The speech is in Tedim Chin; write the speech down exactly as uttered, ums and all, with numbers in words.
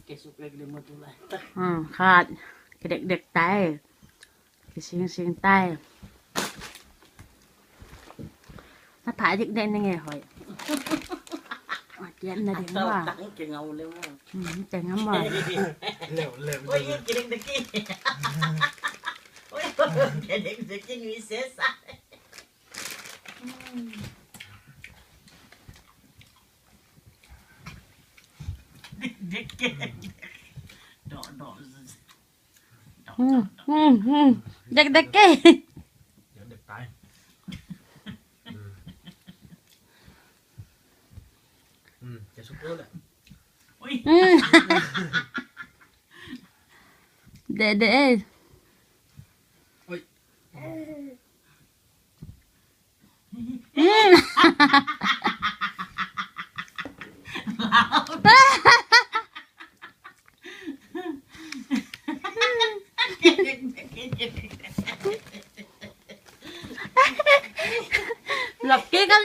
Kesuk lek le mo tu lai. Hmm, khat. Kedekdek tai. Kesingsing tai. Na pha dikdek na nge hoi. Kian na ding wa. Tang ke ngau le mo. Hmm, ke ngau mo. Lem, lem, oi, lem. Kedekdek ki. Oi, kedekdek ki ni sesa. Dek, dek, dek. Dok, dok. Hmm, hmm, hmm. Dek, dek, ke. Dek, dek, tai. Hmm. Hmm, ke suk dek. Ui. Hmm. Dek, dek, eh. Ui. Lap ke kan.